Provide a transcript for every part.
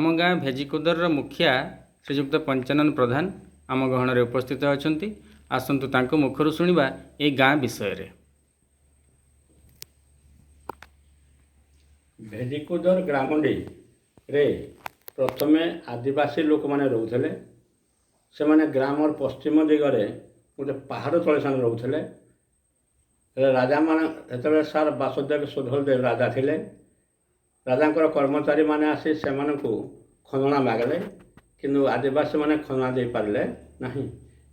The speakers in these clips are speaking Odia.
ଆମ ଗାଁ ଭେଜିକୁଦରର ମୁଖିଆ ଶ୍ରୀଯୁକ୍ତ ପଞ୍ଚାନନ ପ୍ରଧାନ ଆମ ଗହଣରେ ଉପସ୍ଥିତ ଅଛନ୍ତି। ଆସନ୍ତୁ ତାଙ୍କ ମୁଖରୁ ଶୁଣିବା ଏଇ ଗାଁ ବିଷୟରେ। ଭେଜିକୁଦର ଗ୍ରାମଟିରେ ପ୍ରଥମେ ଆଦିବାସୀ ଲୋକମାନେ ରହୁଥିଲେ। ସେମାନେ ଗ୍ରାମର ପଶ୍ଚିମ ଦିଗରେ ଗୋଟେ ପାହାଡ଼ ତଳେ ସେମାନେ ରହୁଥିଲେ। ହେଲେ ରାଜାମାନେ ସେତେବେଳେ ସାର୍ ବାସୁଦେବ ସୁଧଲଦେବ ରାଜା ଥିଲେ। ରାଜାଙ୍କର କର୍ମଚାରୀମାନେ ଆସି ସେମାନଙ୍କୁ ଖଜଣା ମାଗିଲେ, କିନ୍ତୁ ଆଦିବାସୀମାନେ ଖଜଣା ଦେଇପାରିଲେ ନାହିଁ।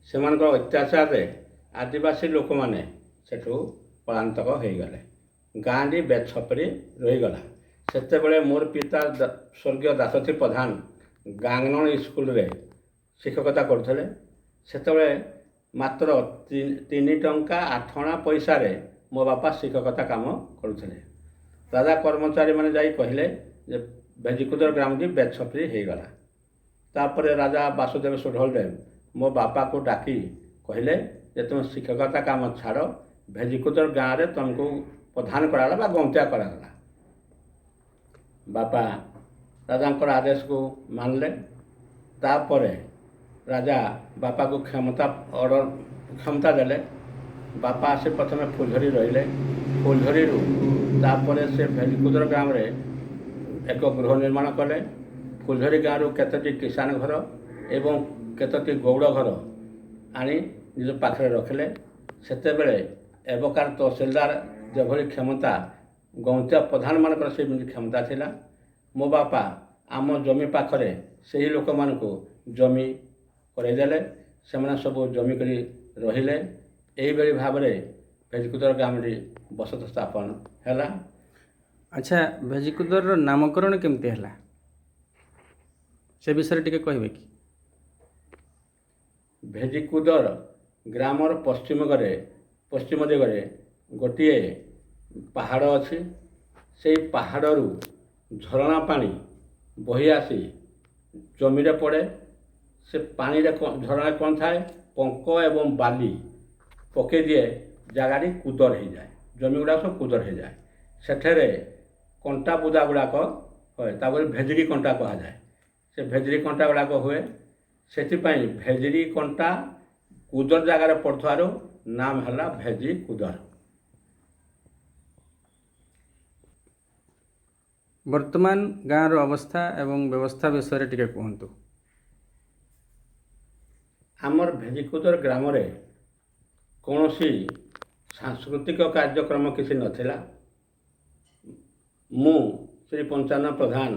ସେମାନଙ୍କର ଅତ୍ୟାଚାରରେ ଆଦିବାସୀ ଲୋକମାନେ ସେଠୁ ପଳାନ୍ତକ ହୋଇଗଲେ। ଗାଁଟି ବେଛପରି ରହିଗଲା। ସେତେବେଳେ ମୋର ପିତା ସ୍ୱର୍ଗୀୟ ଦାଶରଥି ପ୍ରଧାନ ଗାଙ୍ଗନଣ ସ୍କୁଲରେ ଶିକ୍ଷକତା କରୁଥିଲେ। ସେତେବେଳେ ମାତ୍ର 3 ଟଙ୍କା 8 ଅଣା ପଇସାରେ ମୋ ବାପା ଶିକ୍ଷକତା କାମ କରୁଥିଲେ। ରାଜା କର୍ମଚାରୀମାନେ ଯାଇ କହିଲେ ଯେ ଭେଜିକୁଦର ଗ୍ରାମଟି ବେଛପରି ହେଇଗଲା। ତାପରେ ରାଜା ବାସୁଦେବ ସୁଢଳଦେବ ମୋ ବାପାକୁ ଡାକି କହିଲେ ଯେ ତୁମେ ଶିକ୍ଷକତା କାମ ଛାଡ଼, ଭେଜିକୁଦର ଗାଁରେ ତୁମକୁ ପ୍ରଧାନ କରାଗଲା ବା ଗୌନ୍ତିଆ କରାଗଲା। ବାପା ରାଜାଙ୍କର ଆଦେଶକୁ ମାନିଲେ। ତାପରେ ରାଜା ବାପାକୁ କ୍ଷମତା ଅର୍ଡ଼ର କ୍ଷମତା ଦେଲେ। ବାପା ଆସି ପ୍ରଥମେ ଫୁଲଝରି ରହିଲେ। ଫୁଲଝରିରୁ ତାପରେ ସେ ଭେଜିକୁଦର ଗ୍ରାମରେ ଏକ ଗୃହ ନିର୍ମାଣ କଲେ। ଫୁଲଝରି ଗାଁରୁ କେତୋଟି କିଷାନ ଘର ଏବଂ କେତୋଟି ଗୌଡ଼ ଘର ଆଣି ନିଜ ପାଖରେ ରଖିଲେ। ସେତେବେଳେ ଏବକାର ତହସିଲଦାର ଯେଭଳି କ୍ଷମତା, ଗୌନ୍ତିଆ ପ୍ରଧାନମାନଙ୍କର ସେମିତି କ୍ଷମତା ଥିଲା। ମୋ ବାପା ଆମ ଜମି ପାଖରେ ସେହି ଲୋକମାନଙ୍କୁ ଜମି କରାଇଦେଲେ। ସେମାନେ ସବୁ ଜମି କରି ରହିଲେ। ଏହିଭଳି ଭାବରେ ଭେଜିକୁଦର ଗ୍ରାମଟି ବସତି ସ୍ଥାପନ ହେଲା। ଆଚ୍ଛା, ଭେଜିକୁଦରର ନାମକରଣ କେମିତି ହେଲା ସେ ବିଷୟରେ ଟିକେ କହିବେ କି? ଭେଜିକୁଦର ଗ୍ରାମର ପଶ୍ଚିମ ଦିଗରେ ଗୋଟିଏ ପାହାଡ଼ ଅଛି। ସେଇ ପାହାଡ଼ରୁ ଝରଣା ପାଣି ବହି ଆସି ଜମିରେ ପଡ଼େ। ସେ ପାଣିରେ ଝରଣାରେ କ'ଣ ଥାଏ, ପଙ୍କ ଏବଂ ବାଲି ପକାଇ ଦିଏ। ଜାଗାଟି କୁଦର ହେଇଯାଏ, ଜମି ଗୁଡ଼ାକ ସବୁ କୁଦର ହେଇଯାଏ। ସେଠାରେ କଣ୍ଟା ବୁଦା ଗୁଡ଼ାକ ହୁଏ, ତାପରେ ଭେଜିରି କଣ୍ଟା କୁହାଯାଏ। ସେ ଭେଜିରି କଣ୍ଟା ଗୁଡ଼ାକ ହୁଏ। ସେଥିପାଇଁ ଭେଜିରି କଣ୍ଟା କୁଦର ଜାଗାରେ ପଡ଼ୁଥିବାରୁ ନାମ ହେଲା ଭେଜି କୁଦର। ବର୍ତ୍ତମାନ ଗାଁର ଅବସ୍ଥା ଏବଂ ବ୍ୟବସ୍ଥା ବିଷୟରେ ଟିକେ କୁହନ୍ତୁ। ଆମର ଭେଜିକୁଦର ଗ୍ରାମରେ କୌଣସି ସାଂସ୍କୃତିକ କାର୍ଯ୍ୟକ୍ରମ କିଛି ନଥିଲା। ମୁଁ ଶ୍ରୀ ପଞ୍ଚାନନ ପ୍ରଧାନ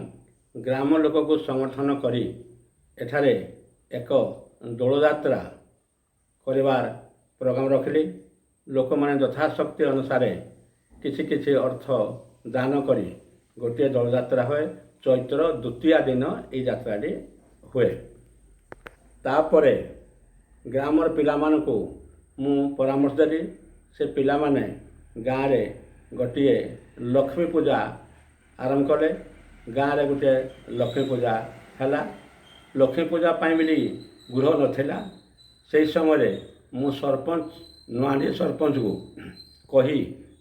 ଗ୍ରାମ ଲୋକକୁ ସଂଗଠନ କରି ଏଠାରେ ଏକ ଦୋଳଯାତ୍ରା କରିବାର ପ୍ରୋଗ୍ରାମ ରଖିଲି। ଲୋକମାନେ ଯଥାଶକ୍ତି ଅନୁସାରେ କିଛି କିଛି ଅର୍ଥ ଦାନ କରି ଗୋଟିଏ ଦୋଳଯାତ୍ରା ହୁଏ। ଚୈତ୍ର ଦ୍ୱିତୀୟା ଦିନ ଏଇ ଯାତ୍ରାଟି ହୁଏ। ତାପରେ ଗ୍ରାମର ପିଲାମାନଙ୍କୁ ମୁଁ ପରାମର୍ଶ ଦେଲି। ସେ ପିଲାମାନେ ଗାଁରେ ଗୋଟିଏ ଲକ୍ଷ୍ମୀ ପୂଜା ଆରମ୍ଭ କଲେ। ଗାଁରେ ଗୋଟିଏ ଲକ୍ଷ୍ମୀ ପୂଜା ହେଲା। ଲକ୍ଷ୍ମୀ ପୂଜା ପାଇଁ ବୋଲି ଗୃହ ନଥିଲା। ସେହି ସମୟରେ ମୁଁ ସରପଞ୍ଚ ନୂଆଣ୍ଡି ସରପଞ୍ଚକୁ କହି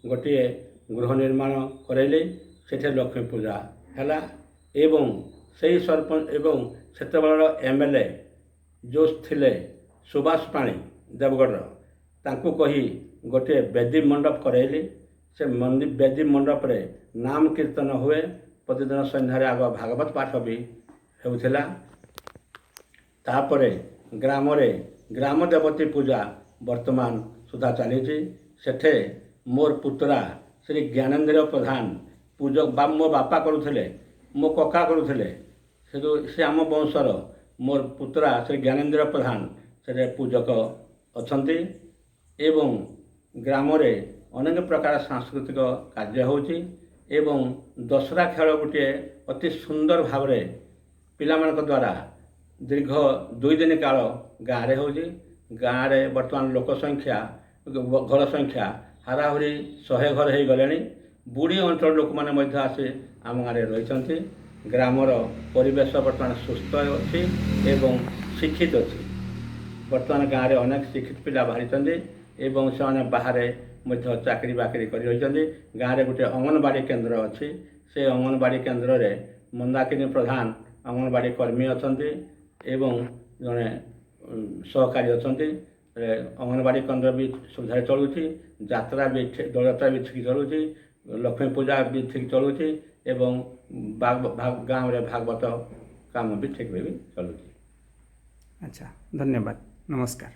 ଗୋଟିଏ ଗୃହ ନିର୍ମାଣ କରାଇଲି। ସେଠି ଲକ୍ଷ୍ମୀ ପୂଜା ହେଲା ଏବଂ ସେହି ସରପଞ୍ଚ ଏବଂ ସେତେବେଳର MLA ଯେଉଁ ଥିଲେ ସୁବାସ ପାଣି ଦେବଗଡ଼ର, ତାଙ୍କୁ କହି ଗୋଟିଏ ବେଦୀ ମଣ୍ଡପ କରାଇଲି। ସେ ବେଦୀ ମଣ୍ଡପରେ ନାମ କୀର୍ତ୍ତନ ହୁଏ। ପ୍ରତିଦିନ ସନ୍ଧ୍ୟାରେ ଆଗ ଭାଗବତ ପାଠ ବି ହେଉଥିଲା। ତାପରେ ଗ୍ରାମରେ ଗ୍ରାମ ଦେବତୀ ପୂଜା ବର୍ତ୍ତମାନ ସୁଦ୍ଧା ଚାଲିଛି। ସେଠେ ମୋର ପୁତୁରା ଶ୍ରୀ ଜ୍ଞାନେନ୍ଦ୍ର ପ୍ରଧାନ ପୂଜକ ବା ମୋ ବାପା କରୁଥିଲେ, ମୋ କକା କରୁଥିଲେ। ସେଠୁ ସେ ଆମ ବଂଶର ମୋର ପୁତୁରା ଶ୍ରୀ ଜ୍ଞାନେନ୍ଦ୍ର ପ୍ରଧାନ ସେଠି ପୂଜକ ଅଛନ୍ତି। ଏବଂ ଗ୍ରାମରେ ଅନେକ ପ୍ରକାର ସାଂସ୍କୃତିକ କାର୍ଯ୍ୟ ହେଉଛି ଏବଂ ଦଶହରା ଖେଳ ଗୋଟିଏ ଅତି ସୁନ୍ଦର ଭାବରେ ପିଲାମାନଙ୍କ ଦ୍ୱାରା ଦୀର୍ଘ 2 ଦିନ କାଳ ଗାଁରେ ହେଉଛି। ଗାଁରେ ବର୍ତ୍ତମାନ ଲୋକ ସଂଖ୍ୟା, ଘର ସଂଖ୍ୟା ହାରାହାରି 100 ଘର ହେଇଗଲେଣି। ବୁଢ଼ୀ ଅଞ୍ଚଳ ଲୋକମାନେ ମଧ୍ୟ ଆସି ଆମ ଗାଁରେ ରହିଛନ୍ତି। ଗ୍ରାମର ପରିବେଶ ବର୍ତ୍ତମାନ ସୁସ୍ଥ ଅଛି ଏବଂ ଶିକ୍ଷିତ ଅଛି। ବର୍ତ୍ତମାନ ଗାଁରେ ଅନେକ ଶିକ୍ଷିତ ପିଲା ବାହାରିଛନ୍ତି ଏବଂ ସେମାନେ ବାହାରେ ମଧ୍ୟ ଚାକିରି ବାକିରି କରି ରହିଛନ୍ତି। ଗାଁରେ ଗୋଟିଏ ଅଙ୍ଗନବାଡ଼ି କେନ୍ଦ୍ର ଅଛି। ସେ ଅଙ୍ଗନବାଡ଼ି କେନ୍ଦ୍ରରେ ମନ୍ଦାକିନୀ ପ୍ରଧାନ ଅଙ୍ଗନବାଡ଼ି କର୍ମୀ ଅଛନ୍ତି ଏବଂ ଜଣେ ସହକାରୀ ଅଛନ୍ତି। ଅଙ୍ଗନବାଡ଼ି କେନ୍ଦ୍ର ବି ସୁବିଧାରେ ଚଳୁଛି, ଯାତ୍ରା ବି, ଦୋଳଯାତ୍ରା ବି ଠିକ୍ ଚଳୁଛି, ଲକ୍ଷ୍ମୀ ପୂଜା ବି ଠିକ୍ ଚଳୁଛି ଏବଂ ଗାଁରେ ଭାଗବତ କାମ ବି ଠିକ୍ ବି ଚଳୁଛି। ଆଚ୍ଛା, ଧନ୍ୟବାଦ, ନମସ୍କାର।